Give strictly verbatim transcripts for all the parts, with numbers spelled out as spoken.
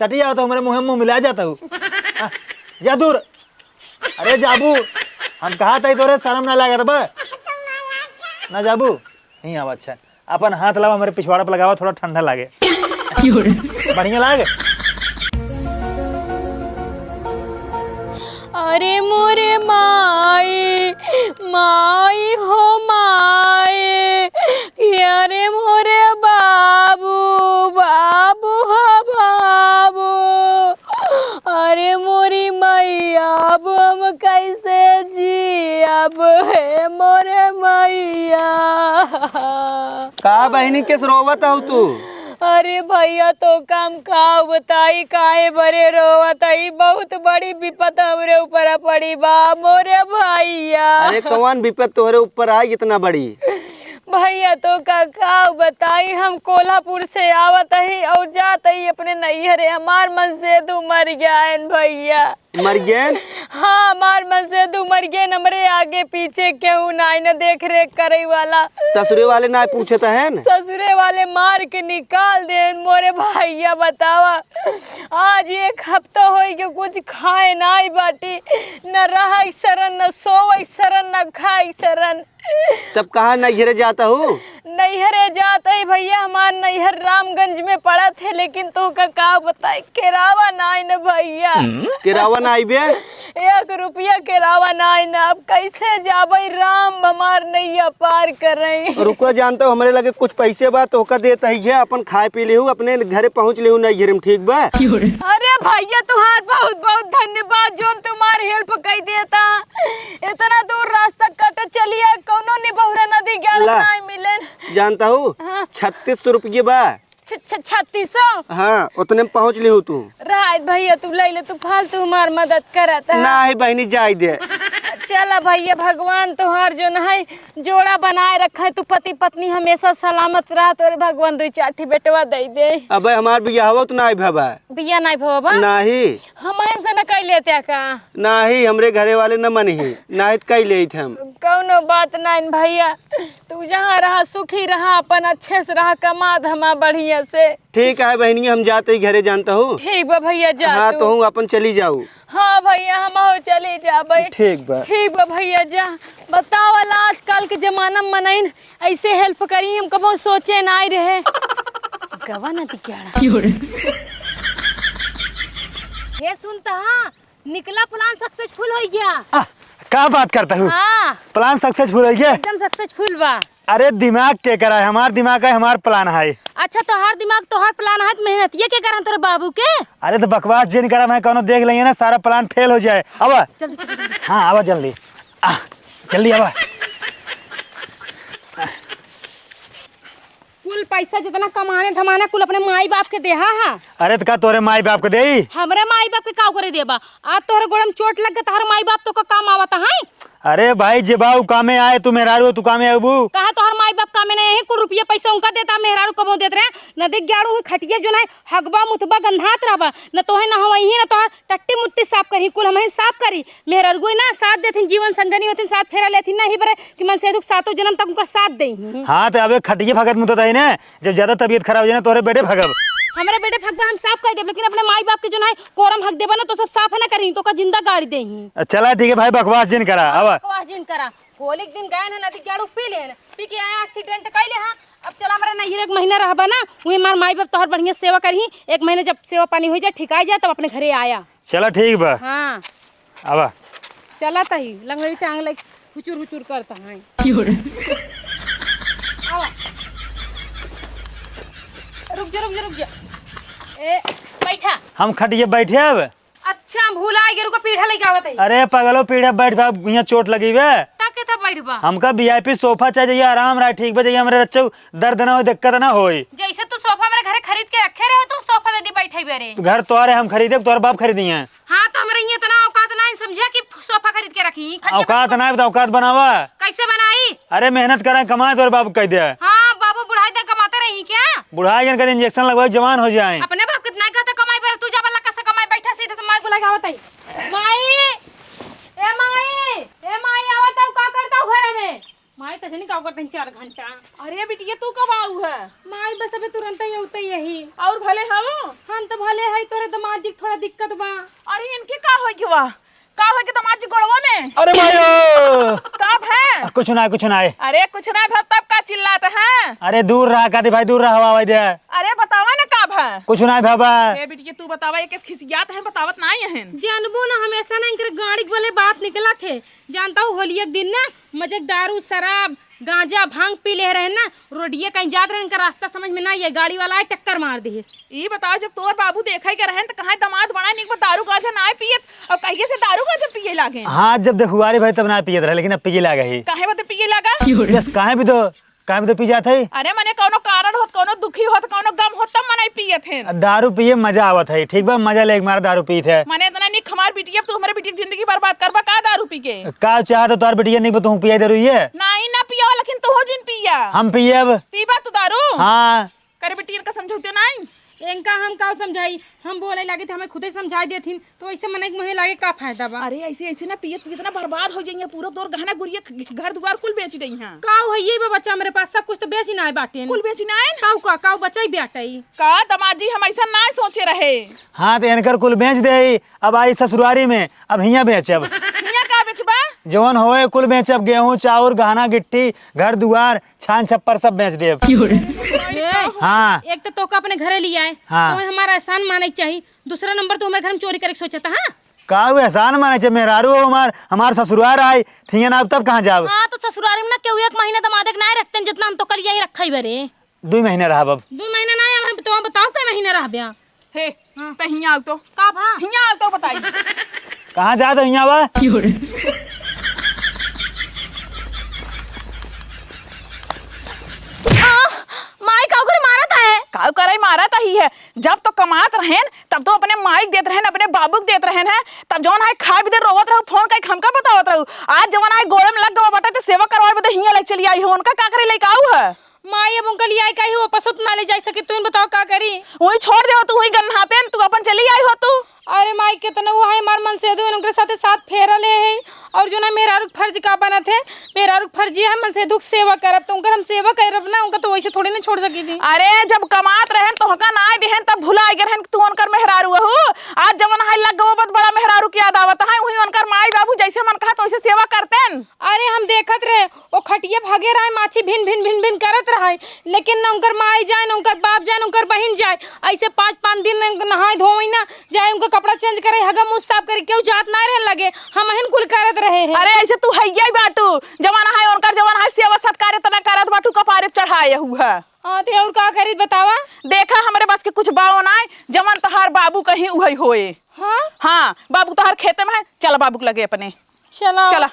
सटी जाओ तो हमरे मुँह में मुँह मिला जाता हूँ। हाँ, जा दूर। अरे जाबू, हम कहा तई तोरे शर्म ना लागत बा? ना जाबू? नहीं आवा, अच्छा। अपन हाथ लावा, हमरे पिछवाड़ा पे लगावा, थोड़ा ठंडा लागे। क्यों रे? बढ़िया लागे। अरे मोरे माई, माई हो माई, कि अरे मोरे बाबू, बाबू हो बाबू, अरे मोरी मैया, अब हम कैसे जियब, हे मोरे मैया। का बहिनी, केस रोवत हऊ तू? अरे भइया, तोका हम का बताई, काहे बरे रोवत हई, बहुत बड़ी विपत हमरे ऊपर पड़ी बा मोरे भइया। अरे कौन विपत तोहरे ऊपर आई इतना बड़ी? भइया, तोका का बताई, हम कोल्हापुर से आवत हई और जात हई अपने नैहरे, हमार मनसेधू मर गया है भइया। मर गए? हाँ, हमार मनसेधू मर गए, हमरे आगे पीछे केहू नाई न देख रेख करे वाला। ससुरे वाले ना पूछत हैं? ससुरे वाले मार के निकाल देन मोरे भइया, बतावा। आज एक हफ्ता होई के कुछ खाए नाई बाटी, न रहई सरन, न सोवई सरन, न खाई सरन। तब कहाँ नैहरे जात हऊ? नैहरे जात हई भइया, हमार नैहर रामगंज में पड़त है, लेकिन तोहका का बताई, केरावा नाई न भइया। केरावा नाई बे? एक रुपया केरावा नाई न, अब कैसे जाबई राम, हमार नैया पार करई। रुको, जानत हऊ, हमरे लगे कुछ पैसे बा, तोहका देत हई है, अपन खाए पी लेहू, अपने घरे पहुँच लेहू नैहरे में, ठीक बा? अरे भइया, तुहार बहुत बहुत धन्यवाद, जोन तुम्हार help कई देता। इतना दूर रास्ता कट चलिए, कौनो निबहुरा नदी ग्यारह ला। नाई मिलेन। जानत हऊ, हाँ। छत्तीस सौ रुपये बा। छ-, छ-, छत्तीस सौ? हाँ, उतने में पहुँच लिहू तू। राहत भइया, तू लइ ले, तू फालतू हमार मदद करत है। नाही बहिनी, जाए दे। चला भइया, भगवान तोहार जोन है जोड़ा बनाए रखे, तू पति पत्नी हमेशा सलामत रह, तोरे भगवान दुई चार ठी बेटवा दइ दे। अबे हमार बियाहवा तो नाही भवा। बियाह नाही भवा बा? नाही। हमहन से न कइ लेते का? नाही, हमरे घरे वाले न मनही, नाही त कइ लेइत हम। कौनो बात नाही भइया, तू जहाँ रहा सुखी रहा, अपन अच्छे से रहा, कमा धमा बढ़िया से। ठीक है बहिनिया, हम जात ही घरे, जानत हऊ। ठीक बा भइया, जा हाँ, तू। तोहू अपन चली जाऊ। हाँ भइया, हमहू चली जाबे। ठीक बा। ठीक बा भइया, जा। बतावल, आजकल के जमाना में मनइन ऐसे help करी, हम कबो सोचे नाई रहे। गवा नदी क्याड़ा। क्यों रे? ये सुनता हाँ, निकला plan successful होइ गया। आ, का बात करत हऊ? हाँ। Plan successful होइ गया? एकदम successful बा। अरे दिमाग के करा है? हमार दिमाग है, हमार plan है। अच्छा, तोहार दिमाग, तोहार plan है, त मेहनतिया के करा तोरे बाबू के? अरे तो बकवास जिन करा, मैं कौनो देख लेंगे ना, सारा plan fail हो जाए। अब जल्दी, जल्दी, जल्दी। हाँ, आवा जल्दी। आ, जल्दी आवा। कुल पैसा जितना कमाने धमाने कुल अपने माई बाप के देहा हा। अरे त का तोरे माई बाप के देई? हमरे माई बाप के का करे देबा? आज तोहरे गोड़े में चोट लग गए, तोहरे माई बाप तोका काम आवत है? अरे भाई, जे बा उ कामे आए, तू मेहरारू हो, तू कामे आबू? कहा तोहर माई बाप कामे नहीं है, कुल रुपया पैसा उनका देता, मेहरारू कबो देत रहे। नदी ग्याड़ू हुई खटिया जो है, हगबा मुतबा गंधात रहबा, न तोहे नहवइही, न तोहर टट्टी मुट्टी साफ करही, कुल हमही साफ करी। मेहररुए ना साथ देथिन, जीवन संगनी होथिन, साथ फेरा लेथिन, ना ही बरे कि मनसेधू के सातों जन्म तक उनकर साथ देही। हाँ, त अबे खटिये भगत मुतत है ने, जब ज्यादा तबीयत खराब हो जाए ना, तोहरे बेटे भगब। हमरे बेटे भगबा हम साफ कर देब, लेकिन अपने माई बाप के जो ना कोरम हक देबा ना, तो सब साफ है ना करी, तो का जिंदा गाड़ देही। चला ठीक है भाई, बकवास जिन करा, हाँ, आवा। बकवास जिन करा। होली के दिन गए हैं नदी ग्याड़ू पी लेन, पी के आए accident कैले हाँ। अब चला हमारे नैहर एक महीना रहबा ना, वहीं हमार माई बाप तोहर बढ़िया सेवा करही, एक महीने जब सेवा पानी हो जाए, ठिकाई जाए, तब अपने घरे आया। चला ठीक बा। हाँ। आवा। चला तही, लंगड़ी टांग ले, हुचुर हुचुर करता है। क्यों रे? आवा। रुक जा, रुक जा, रुक जा। ए, बैठा। हम खटिये बैठे अब। अच्छा, हम भूला गए, रुको, पीढ़ा लेके आवत है। अरे पगलो, पीढ़ा बैठ बा, यहाँ चोट लगी बे। ता के था बैठ बा? हमका VIP sofa चाहिए, आराम रहे, ठीक बा, जइया हमरे रच्चो दर्द ना होई, दिक्कत ना होई। जैसे तू sofa मेरे घरे खरीद के रखे रहे, तू sofa दे दी बैठे बेरे। तो घर तोहरे हम खरीदे, तोहर बाप खरीदी है? हाँ, तो हमरे ये इतना औकात ना है, समझे कि sofa खरीद के रखी, खटिया औकात ना है, तो औकात बनावा। कैसे बनाई? अरे मेहनत करें, कमाए, तोहर बाप कह दे। हाँ, बाबू बुढ़ाई तक कमाते रही क्या? बुढ़ाई जन कर injection लगवाई, जवान हो जाए। अपने बाप कितना कहते कमाई पर, तू जा बल्ला कैसे कमाई, बैठा सीधे से माई को लगावत है। माई, ए माई, ए माई, आवत हूँ, का करत हूँ घर में? माई तो नहीं का करते हैं चार घंटा। अरे बिटिया, तू कब आऊ है? माई, बस अबे तुरंत ही उतई यही। और भले हऊ? हम तो भले है, तोरे दामाद जी के थोड़ा दिक्कत बा। अरे इनके का होइ गवा? का होइ के दामाद जी गोड़वा में? अरे मायो! का भै? कुछ ना, कुछ ना है। अरे कुछ ना भै, तब का चिल्लात है? अरे दूर रहा, कादी भाई, दूर रहा, हवा दे। अरे बतावा ना का भै? कुछ ना भै बा। ए बिटिया, तू बतावा, ये कैसे खिसियात है, बतावत ना है। जानबू ना, हमेशा ना इनकर गाड़ी के बले बात निकलत है। जानता हूँ, होलिया के दिन ना मजे के दारू, शराब, गांजा, भांग पी ले रहे ना, रोडिये कहीं जात रहे, इनका रास्ता समझ में ना आए, गाड़ी वाला आए, टक्कर मार दिहिस। ई बताओ, जब तोर बाबू देखे के रहे त कहाँ दामाद बड़ा निक बा, दारू गांजा ना पियत, और कहिए से दारू गांजा पिए लागे? हाँ, जब देखुआरी भाई तब ना पियत रहे, लेकिन अब पिए लागे ही। काहे बदे पिए लागा? यस, काहे भी तो, काहे भी तो पी जात है। अरे मने कौनो कारण होत, कौनो दुखी होत, कौनो गम होत, तब मनई पियत है। दारू पिए मजा आवत है, ठीक बा, मजा लेके मारा दारू पीत है। मने इतना निक हमार बिटिया, तू हमारे बिटिया की जिंदगी बर्बाद करबा का दारू पी के? का चाहत हो तोर बिटिया निक बा, तू पिया दारू ये? नहीं ना पिया, लेकिन तू हो जिन पिया। हम पिए अब। पीबा तू दारू? हाँ। करे बिटिया, इनका समझौते नहीं। इनका हम का समझाई, हम बोले लागे थे, हमें खुदे समझाई देथिन, तो ऐसे मनई के मुँहे लागे का फायदा बा? अरे ऐसे, ऐसे ना पियत पियत ना बर्बाद हो जाइए, पूरा तोर गहना गुरिया, घर दुआर कुल बेच डइहैं। काऊ है ये बा बच्चा हमरे पास, सब कुछ तो बेच ही ना आए बाटे। कुल बेच ही ना आए? काऊ का, काऊ बचाई बेटा ई। का दामाद जी, हम ऐसा ना सोचे रहे। हाँ, तो इनकर कुल बेच दे, अब आई ससुरारी में, अब हियाँ बेचब। हियाँ का बेचबा? जवन होए कुल बेचब, गेहूँ, चाउर, गहना, गिट्टी, घर दुआर, छान छप्पर सब बेच देब। ए, हाँ। एक तो तोका अपने घरे लियाए, हाँ। तो हमारा एहसान माने के चाही। दूसरा नंबर तो हमारे घर में चोरी करे के सोचता, हाँ? का वो एहसान माने के चाही? मेहरारू हो हमार, हमार ससुरार आई, थिया ना, अब तब कहाँ जाब? हाँ, तो ससुरारी में ना केहू एक महीना दमादे के ना रखते हैं, जितना हम तोका लियाए रखा ही बरे। दुई महीना रहब अब। दुई महीना ना, अब हम तो बताओ कै महीना रहब्या। हे, हाँ। त हियाँ आउ तो। का भा? हियाँ आउ तो बताई। कहाँ जात हो हियाँ बा? आ, माई काऊ करे मारत है? काऊ करे मारत ही है? जब तो कमात रहेन, तब तो अपने माई के देत रहेन, अपने बाबू के देत रहेन है, तब जौन है खाए बदे रोवत रहू, फोन कई हमका बतावत रहू। आज जवन आए गोड़े में लग गवा बाटे, तो सेवा करवाए बदे हियाँ लेके चली आई हो, उनका का करे लेके आऊ है? माई, अब उनका लियाई का ही, वापस तो ना ले जाई सके, तू बताओ का करी? वही छोड़ दे हो तू, वही गन्हाते न, तू अपन चली आई हो तू। अरे माई, कितना वो है हमार मनसेधु, उनके साथे साथ फेरा ले है, और जो ना मेहरारू के फर्ज का बनत है, मेहरारू के फर्ज ये है मनसेधु के सेवा करब, तो उनकर हम सेवा करब ना, उनका तो वैसे थोड़ी ना छोड़ सकी थी। अरे जब कमात रहन तो हका ना देहन, तब भुला गए रहन कि तू उनकर मेहरारू हू। आज जवन है लग गो बत बड़ा मेहरारू की याद आवत है, वही उनकर माई बाबू जैसे मन कहा तो वैसे सेवा करतेन। अरे हम देखत रहे, ओ खटिया भगे रहे, माछी भिन भिन भिन भिन करत रहे, लेकिन न उनकर माई जाए, न उनकर बाप जाए, न उनकर बहिन जाए। ऐसे पाँच पाँच दिन न नहाए धोए ना जाए, उनका कपड़ा चेंज करे, हगा मुंह साफ करे, केहू जात ना रहे लगे, हमहिन कुल करत रहे हैं। अरे ऐसे तू हैया ही बाटू, जवन है उनकर, जवन है सेवा सत्कार इतना करत बाटू, कपारे पे चढ़ाए हू है। हाँ, तो और का करी बतावा? देखा, हमरे बस के कुछ बाओ ना, जवन तोहार बाबू कहीं उहई होए। हाँ? हाँ, बाबू तोहार खेते में है, चल बाबू के लगे अपने। चला। चला।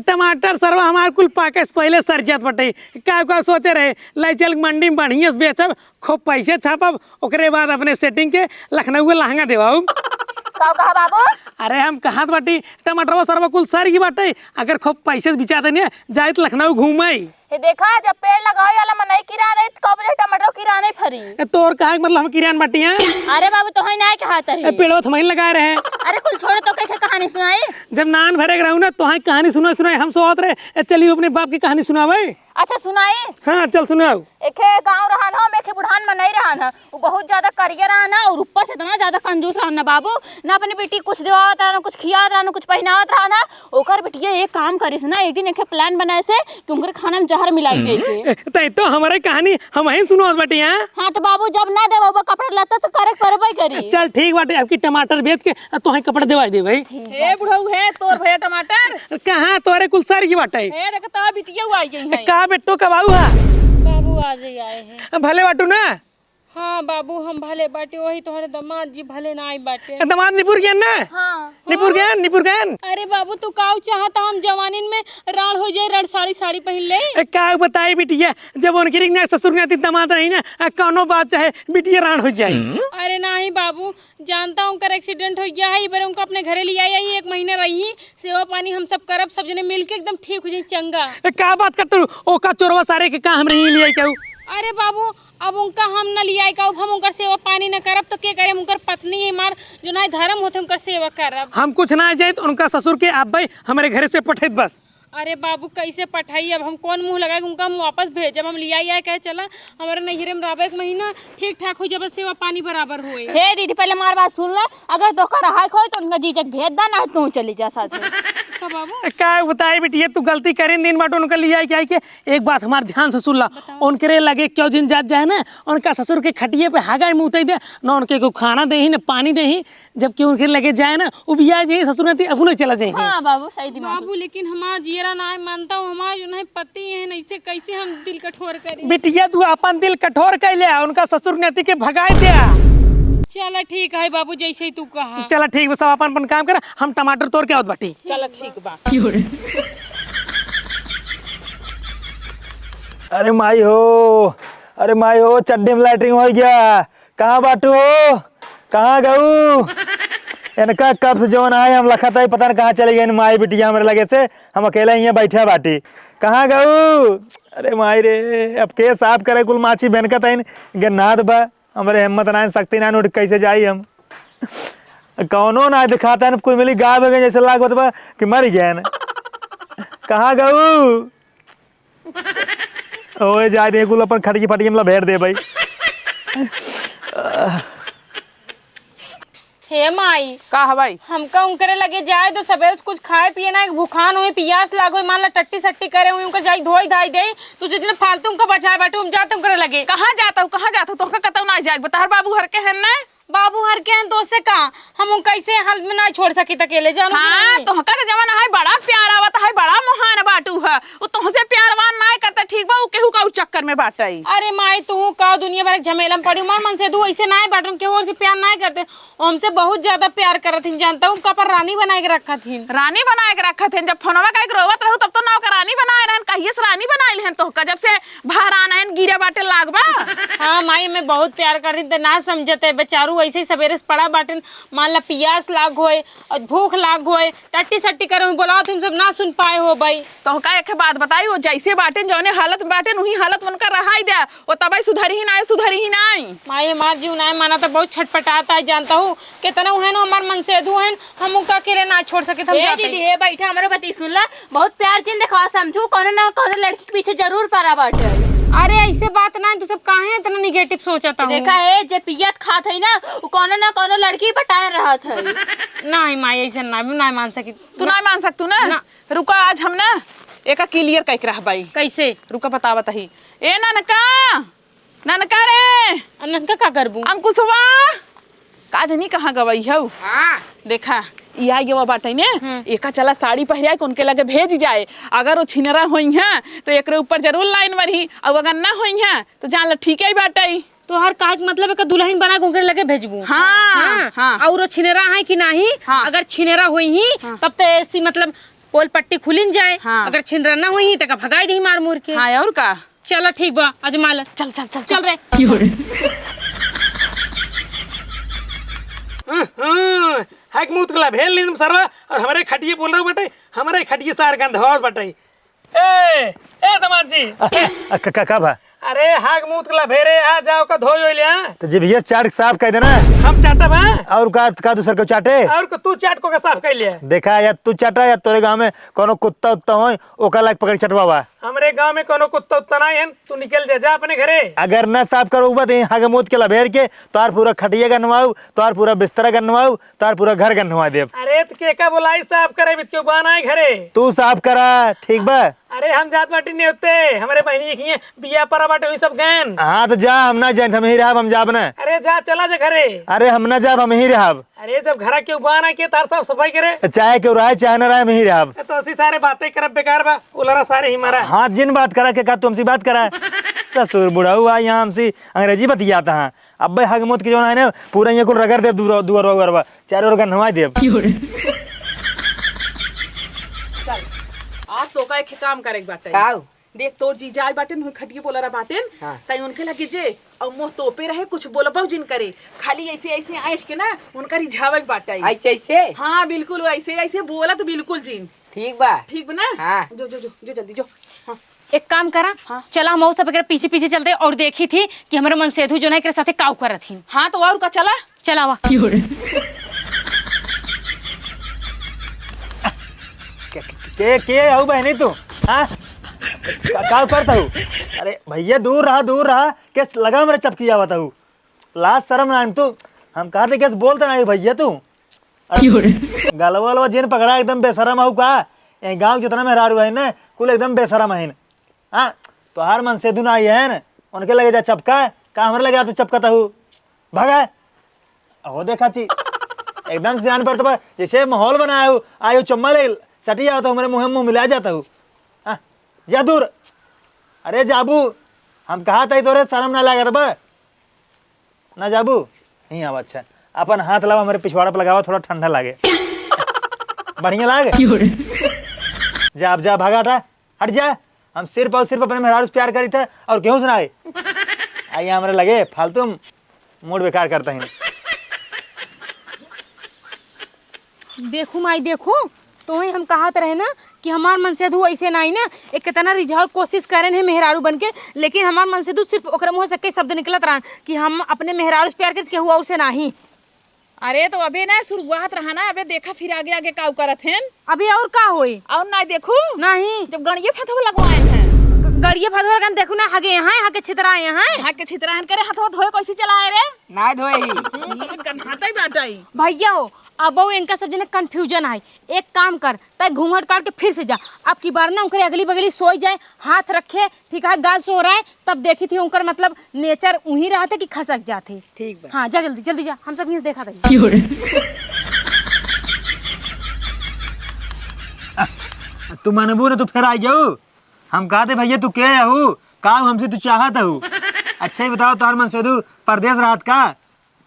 टमाटर सरवा हमार कुल पाके से पहिले सर जात बटे। का, का सोचे रहे, लाई चल मंडी में बढ़िया से बेचब, खूब पैसे छापब, ओकरे बाद अपने setting के लखनऊ के लहंगा देवाऊ। का कहा बाबू? अरे हम कहत बाटी, टमाटरवा सरवा कुल सर ही बाटे, अगर खूब पैसे से बिचा देने, जाइत लखनऊ घूमे। हे देखा, जब पेड़ लगावे वाला मनई किरान रही, तो कब ले टमाटर किरान ही फरी? ए, तोर कहे के मतलब हम किरान बाटी हैं? अरे बाबू, तोहई नाय कहा तही। ए, पेड़वा तो हमही लगाए रहे। अरे कुल छोड़, तो कहे कहानी सुनाई। जब नान भरे के रहू ना, तोहई कहानी सुनाई सुनाई हम सोवत रहे। ए, चलियो अपने बाप की कहानी सुनावे। अच्छा सुनाई। हाँ, चल सुनाओ। एखे गाँव रहन हो, एखे बुढ़ान मनई रहन है। उ बहुत ज्यादा करिया रहन है और ऊपर से इतना ज्यादा कंजूस रहन है बाबू। ना अपने बेटी कुछ दिवावत रहन, कुछ खियावत रहन, कुछ पहिनावत रहन है। ओकर बिटिया एक काम करिस ना, एक दिन एखे plan बनाए से कि उनकर खाना में जहर मिलाई दे के। ए, तै तो हमरे कहानी हमही सुनावत बाटी, हाँ? हाँ, तो बाबू, जब ना देबो कपड़ा लत्ता, तो करे के परबे करी। चल, ठीक बाटे, अब की टमाटर बेच के, आ, तोहे कपड़ा देवाई देबे। हे बुढ़ऊ, हे तोर भैया टमाटर। कहाँ तोरे कुल सर की बाटे? हे देख, तो बिटिया आई गई है। का बेटो, कब आऊ है? बाबू, आज ही आए हैं। भले बाटू ना? हाँ बाबू, हम भले बाटे, वही तोहरे दामाद जी भले ना आई बाटे। ए, दामाद निपुर गया ना? हाँ। निपुर गया, निपुर गया। अरे बाबू, तू काऊ चाहता, हम जवानिन में राण हो जाए, राण साड़ी, साड़ी पहन ले। ए, का बताई बिटिया, जब उनकी रिंग ना ससुर ना दामाद रही ना, आ, कौनो बात चाहे बिटिया राण हो जाए। अरे नहीं बाबू, जानता हूँ, उनकर accident हो गया है, ई बार उनका अपने घरे ले आई, आई एक महीना रही, सेवा पानी हम सब करब, सब जने मिलके एकदम ठीक हो जाए, चंगा। ए, का बात करते हो? ओ का चोरवा सारे के का हमरे ही ले आई केहू? अरे बाबू, अब उनका हम न लियाई का, अब हम उनकर सेवा पानी न करब तो के करे? हम उनकर पत्नी है, हमार जो ना धर्म होते उनकर सेवा करब। हम कुछ ना जाइत, उनका ससुर के आप भाई हमरे घरे से पठैत बस। अरे बाबू, कैसे पठाई? अब हम कौन मुँह लगाई उनका, हम वापस भेजब? हम लिया आए कहे चला, हमारे नैहरे में रहबे एक महीना, ठीक ठाक हो जब सेवा पानी बराबर होए। हे दीदी, पहले हमार बात सुन ला, अगर तोहका रहाई खोई तो उनका जीजा के भेज दा, ना तू चली जा साथ में। का बाबू? ए, का बताई बिटिया, तू गलती करेन दिन बाटो उनका लिया आए के, आए के। एक बात हमार ध्यान से सुन ला, बताओ। उनकरे लगे क्यों जिन जात जाए ना, उनका ससुर के खटिये पे हागाई मुँह उताई दे, ना उनके को खाना देही, ना पानी देही, जबकि उनके लगे जाए ना, उबिया जाए, ससुर नाती अपनो चला जाए। हाँ बाबू, सही दिमाग। बाबू, लेकिन हमार जियरा ना मानता हूँ, हमार जो नहीं पति है ना, इसे कैसे हम दिल कठोर करें? बिटिया, तू अपन दिल कठोर कर ले, उनका ससुर नाती के भगाए दे। चला ठीक है बाबू, जैसे ही तू कहा। चला ठीक बा, सब अपन अपन काम कर, हम टमाटर तोड़ के आवत बाटी। चला ठीक बा। अरे माई हो, अरे माई हो, चड्डी में लैट्रिन हो गया। कहाँ बाटू हो? कहाँ गऊ? इनका कब से जौन आए हम लखत आई, पता न कहाँ चली गई माई बिटिया हमरे लगे से। हम अकेले हियाँ बैठा बाटी। कहाँ गऊ? अरे माई रे, अब के साफ करे, कुल माछी बेनकत आइन, गन्नात बा। हमरे हिम्मत नाइन, शक्ति नाइन, उठ कैसे जाई हम? कौनो ना दिखाता है, कुल मिली गायब हो गए, जैसे लागत बा कि मर गए न। कहाँ गऊ? ओए, जाए दे, कुल अपन खटकी फटकी में लभेर दे भाई। हे माई। का है भाई? हमका उनकरे लगे जाए दो, सबेरे से कुछ खाए पिए ना, भूखान होई, पियास लाग होई, मान ला टट्टी सट्टी करे हुई, उनका जाई धोई धाई दे। तू जितने फालतू उनका बचाए बाटू, हम जाते उनकरे लगे। कहाँ जाता हूँ, कहाँ जाता हूँ? तोहका कतौ ना जाए, तोहर बाबू हर के हन ना? बाबू हर के हैं, तो से का? हम उनका ऐसे हाल में ना छोड़ सकी अकेले, जानो कि हाँ, नहीं? तोहका तो जवन है, बड़ा प्यार आवत है, बड़ा मोहान बाटू है। वो तोहसे प्यारवान ना करता, ठीक बा, वो केहू का चक्कर में बाटई। अरे माई, तू का दुनिया भर के झमेला में पड़ी। हमार मनसेधू ऐसे ना बाटन, केहू और से प्यार ना करते। वो हमसे बहुत ज्यादा प्यार करत हिन, जानता हूँ, उनका पर रानी बनाए के रखत हिन। रानी बनाए के रखत हिन? जब फोनवा कइके रोवत रहू, तब तो नौकरानी बनाए रहन, कहिए से रानी बनाए लेहन तोहका, जब से बहरान आयन गिरे बाटे लागबा। हाँ माई, हमें बहुत प्यार करिन, त ना समझते बेचारू, ऐसे ही सबेरे से पड़ा बाटेन, मान ला पियास लाग होए और भूख लाग होए, टट्टी सट्टी करे हुए बोलाओ, तुम सब ना सुन पाए हो भाई। तोहका एक बात बताई, वो जैसे बाटेन, जौने हालत में बाटेन, वही हालत में उनका रहाई दे, वो तबई सुधरी ही ना, सुधरी ही ना। माई, हमार जीव ना माना तो बहुत छटपटाता है, जानता हूँ, कितना है ना हमार मनसेधू है, हम उनका अकेले ना छोड़ सके, हम ए जाते दीदी, हैं। ए बैठा, हमरो बती सुन ला, बहुत प्यार जिन देखावा समझू, कौनो ना कौनो लड़की के पीछे जरूर पड़ा बाटे। अरे ऐसे बात ना, तू सब काहे इतना निगेटिव सोचत हूँ? देखा है, जे पियत खात है ना, वो कौनो ना कौनो लड़की पटाए रहत है। नहीं माई, ऐसे ना, ना मान सकी। तू ना मान सकतू ना? ना। रुका, आज हम ना एका क्लियर कइके रहबाई। कैसे? रुका, बतावत ही। ए ननका, ननका रे! आ, ननका का करबू? अंकुशवा! का जनी कहाँ गवई हऊ? हाँ। देखा, ई आ गवा बाटे ने, हम्म। एका चला साड़ी पहिरा के उनके लगे भेज जाए। अगर वो छिनरा होई हैं, तो एकरे ऊपर जरूर लाइन मरही, और अगर ना होई हैं, तो जान ल ठीक ही बाटे। तोहर कहे के मतलब है कि दुल्हन बना के उनके लगे भेजबू? हाँ, हाँ। हाँ। और वो छिनरा है कि नहीं? हाँ। अगर छिनरा होई ही, हाँ। तब तो ऐसी मतलब पोल पट्टी खुलिन जाए। हाँ। अगर छिनरा ना होई ही, तो का भगाई दही मार मुर के। हाँ, और का? चला ठीक बा, आजमा ले। चल, चल, चल, चल, चल रे। हम्म, हम्म, हक मुत गला भेल नींद में सरवा, और हमरे खटिये बोल रहे बाटे, हमरे खटिये सार गंधवास बाटे। ए, ए दमाद जी। अ, अ, क-, क-, का बा? अरे हाग मुत गला भेरे, आ जाओ का धोई होई ले, हाँ? तो जीभिया चाट के साफ कर देना। हम चाटब, हाँ? और का, का दूसर को चाटे? और को तू चाट को का साफ कर ले? देखा या तू चाटा या तोरे गाँव में कोनो कुत्ता उत्ता होई, ओका लाग पकड़ चटवावा। हमरे गाँव में कोनो कुत्ता उत्ता नाई है, तू निकल जा, जा अपने घरे। अगर न साफ करोबा तो हाग मुत के लभेर के तोहार पूरा खटिया गन्नवाऊ, तोहार पूरा बिस्तरा गन्नवाऊ, तोहार पूरा घर गन्नवा देब। अरे त के का बोलाई साफ करे, बित के उबान आए घरे। तू साफ करा, ठीक बा? अरे हम जात बाटी नेवते, हमरे बहिनी के हिये बिया परा बाटे, हुई सब गैन। हाँ तो जा, हम ना जाए, हम ही रहब, हम जाब ना। अरे जा, चला जा घरे। अरे हम ना जाब, हम ही रहब। अरे जब घरा के उबान आए के तार साफ सफाई करे। चाहे केहू रहे, चाहे ना रहे, हम ही रहब। ए, तो असी सारे बातें करब बेकार बा, उलरा सारे ही मारा। हाँ, जिन बात करा के का तू हमसे बात करा? ससुर बुढ़ऊ आ यहाँ हमसे अंग्रेजी बतियाता है। अब्बे हग मुत के जौन है ना, पूरा ये कुल रगड़ देब दुअर-, दुअरवा उअरवा, चारों ओर गन्हवाई देब। चल, आज तोका एक काम करे के बाटे। काऊ? देख, तोर जीजा आए बाटेन, हुई खटिये बोलरा बाटेन, हाँ। तई उनके लगे जे, और मुँह तोपे रहे, कुछ बोलबो जिन करे, खाली ऐसे, ऐसे ऐंठ के ना, उनका रिझावे के बाटे। ऐसे, ऐसे? हाँ, बिल्कुल, ऐसे, ऐसे बोला तो बिल्कुल जिन। ठीक बा। ठीक बा ना? हाँ। जो, जो, जो, जो जल्दी, जो। हाँ। एक काम करा, हाँ। चला हम सब एकरे पीछे पीछे चलते और देखी थी कि हमरे मनसेधु जो ना एकरे साथे काऊ करत ही। हाँ, तो और का, चला। चलावा। के, के हऊ बहनी तू? हाँ? का, का करत हऊ? अरे भइया, दूर रहा, दूर रहा। के लगा मेरे चपकी आवत हऊ? लाज सरम ना तू। हम कहत ही, के बोलत नाही भइया तू? अरे, गलवा वलवा जिन पकड़ा, एकदम बेसरम हऊ का? ए गाँव जितना मेहरारू है ना, कुल एकदम बेसरम है। हाँ, तोहार मनसेधू ना आई है ना, उनके लगे जा चपका, का हमरे लगे आ तू चपकत हऊ? भागा। अहो देखा ची, एकदम सियान पर तो बा, जैसे माहौल बनाया हऊ, आयो चुम्मा ले, सटी आवत हऊ, हमरे मुँह में मुँह मिला जात हऊ। हाँ, जा दूर। अरे जाबू, हम कहत ही तोरे सरम ना लागत बा? ना जाबू? नहीं आवा, अच्छा। अपन हाथ लावा, हमरे पिछवाड़ा पे लगावा, थोड़ा ठंडा लागे। बढ़िया लागे? जा, अब जा, भागा हटा, हट जा। हम सिर्फ और सिर्फ अपने मेहरारू से प्यार करी थे और केहू से ना है। आई हमरे लगे फालतू मूड बेकार करता ही। देखू माई, देखू, तोही हम कहत रहे ना कि हमार मनसेधू ऐसे नाही ना, एक कितना रिझावे कोशिश करेन है मेहरारू बन के, लेकिन हमार मनसेधू सिर्फ ओकरे मुँह से एक ही शब्द निकलत रहन कि हम अपने मेहरारू से प्यार करी, केहू और से नाही। अरे तो अबे ना शुरुआत रहा ना, अबे देखा फिर आगे आगे का करत हैं। अभी और का होई? और ना देखू, नहीं। जब गणिये फथवा लगवाए हैं। ग-, गणिये फथवा लगन देखू ना, हगे यहाँ, हगे छितरा यहाँ। यहाँ के छितरा हन करे, हथवा धोए कैसे चलाए रे? ना धोए ही। गन्हाता ही बाटा ही। भइया हो, अब वो इनका सब जने confusion है। एक काम कर, तै घूंघट काट के फिर से जा। अब की बार ना उनकरे अगली बगली सोई जाए, हाथ रखे, ठीक है, गाल सोहराए, तब देखी थी उनकर मतलब nature उही रहत है कि खसक जात है। ठीक बा। हाँ, जा जल्दी, जल्दी जा, हम सब यहीं से देखा था। तू मानबू ना, तू फिर आ गयो। हम कहते भइया तू के हऊ, का हमसे तू चाहत हऊ? अच्छा ही बताओ, तोहर मनसेधू परदेस रहत का?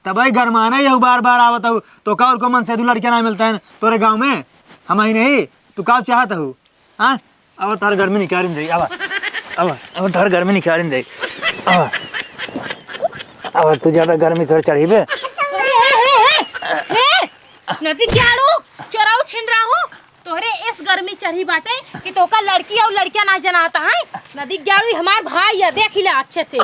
तबही गरमाना ही हऊ, बार बार आवत हऊ। तो का और को मनसेधू लड़किया ना मिलता है तोरे गाँव में? हम ही नहीं, तू का चाहत हऊ? हाँ, अब तोहर गर्मी निकालिन जाई, अब, अब, अब तोहर गर्मी निकालिन जाई, अब, अब तू ज्यादा गर्मी तोहर चढ़ी बे। हे, हे, हे, हे, नदी ग्याड़ू, चोराऊ छिनराहू, तोहरे एस गर्मी चढ़ी बाटे कि तोहका लड़की और लड़किया ना जनाता है। नदी ग्याड़ू, हमार भाई है, देख ले अच्छे से,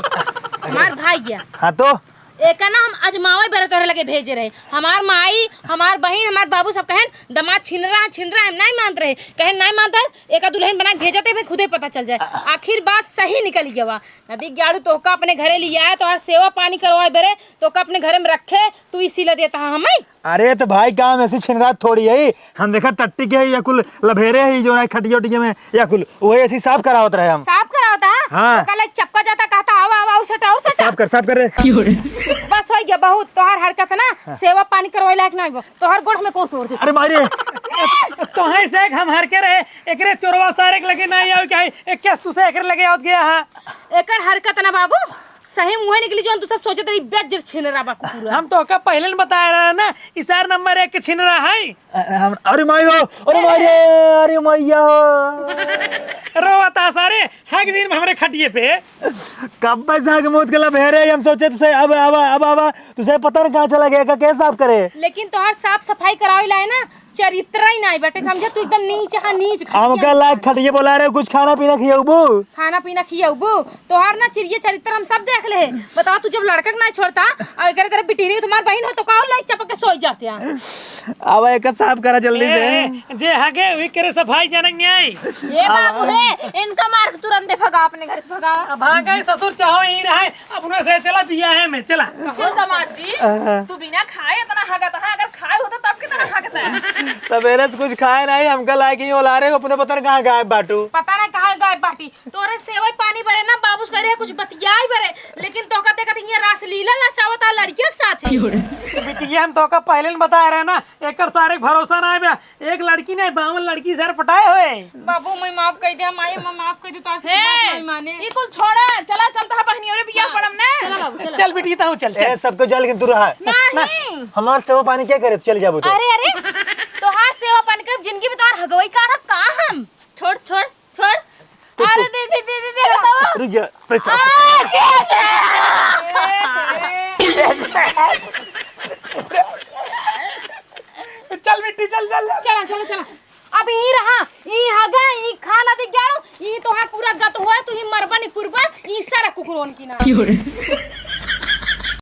हमार भाई है। हाँ तो? एका ना हम अजमावे बरे तोहरे लगे भेजे रहे। हमार माई, हमार बहिन, हमार बाबू सब कहेन, "दमाद छिनरा, छिनरा," हम नहीं मानत रहे। कहेन, "नहीं मानत है, एका दुल्हन बना के भेजते, भाई खुदे पता चल जाए।" आखिर बात सही निकल गया। नदी ग्याड़ू तोहका अपने घरे लियाए, तोहार सेवा पानी करवाए बरे, तोहका अपने घरे में रखे, तू इसी ला देता है हमें? अरे तो भाई, काम ऐसी छिनरात थोड़ी है, हम देखा टट्टी के है, या कुल लभेरे है, जो ना खटिया उटिया में, या कुल वही ऐसी साफ करावत रहे हम। साफ करावत है? हाँ। तो कल एक चपका जाता, कहता, "आवा, आवा, और सटा, और सटा।" साफ कर, साफ कर रे। बस हो गया, बहुत। तोहार हरकत ना, हाँ। सेवा पानी करवाए लायक नहीं बा। तोहार गोड़ में कौन तोड़ दे? अरे मारे। तोहे से हम हर के रहे, एकरे चोरवा सारे के लगे नहीं आवे के है, एक केस तुसे एकरे लगे आवत गया है। एकर हरकत ना बाबू, सही मुँहे निकली, जौन तू सब सोचत रही, बेज्जर छिनरा बा कुकुरा। हम तोहका पहिले न बताए रहे ना, ई सार नंबर एक के छिनरा है। अरे हम, अरे माई हो, अरे माई रे, अरे मैया। रोवता सारे, हक दिन में हमरे खटिए पे। कब से हक मौत के लभेरे, हम सोचे तुसे अब आवा, अब आवा, तुसे पता न कहाँ चला गया, का कैसे साफ करे? लेकिन तोहार साफ सफाई करावे लाए ना, चरित्र ही नाई बाटे, समझे? तू एकदम नीच, हाँ, नीच, घटिया हमका लायक इंसान। खटिए बोला रहे, कुछ खाना पीना खियौबू? खाना पीना खियौबू? तोहार ना चिड़िया चरित्र हम सब देख ले। बताओ, तू जब लड़का के नाई छोड़ता, और एकरे तरफ बिटिनी, तुम्हार बहिन हो, तो का और लाइक चपक के सोई जाते हैं? अब एक साफ करा जल्दी से। ए, जे हगे, वही करे सफाई जनक न्याय। ए बाबू रे, इनका मार के तुरंत दे भगा, अपने घर से भगा। अब भागे ससुर, चाहो यहीं रहे, अपने से चला बियाहे में, चला। कहो दामाद जी, हाँ। तू बिना खाए इतना हगत है, अगर खाए होता तब कितना हगता है? सवेरे से कुछ खाए नहीं, हमका लायक ही ओलारे, अपने पता नहीं कहाँ गायब बाटू। पता नहीं कहाँ गायब बाटी। तोरे सेवई पानी बरे ना, बाबू से कह रहे कुछ बतियाई बरे, लेकिन तोका देखत हियां रासलीला नचावत आ लड़कियों के साथ ही। बिटिया, हम तोका पहले न बताए रहे ना, एकर सारे भरोसा ना है। एक लड़की नहीं, बावन लड़की सर पटाए हुए। बाबू, मैं माफ कर दे, माई, मैं माफ कर दे, तो ऐसे हे, बात नहीं माने। ई कुल छोड़ा, चला, चलता है बहनी, अरे बियाह हाँ, पड़म ने। चला बाबू, चला। चल बिटिया, ताऊ चल, चल। ए, सबको जल के तू रहा। नहीं। हमार सेवा पानी क्या करे, चल जाबो तो। अरे, अरे, तोहार सेवा पानी करब, जिंदगी में तोहार हगवई काढ़ब का हम? छोड़, छोड़, छोड़। देखो। अरे दीदी, दीदी, दीदी, बताओ। रुक जा, पैसा। आ, जी, जी। चल बिट्टी, चल, चल, चल। चला, चला, चला। अब यहीं रहा, यहीं हगा, यहीं खाना दे ग्यारो, यहीं तोहार पूरा गत होए, तू ही मरबा नहीं पुरबा, यहीं सारा कुकुरोन की ना। क्यों रे?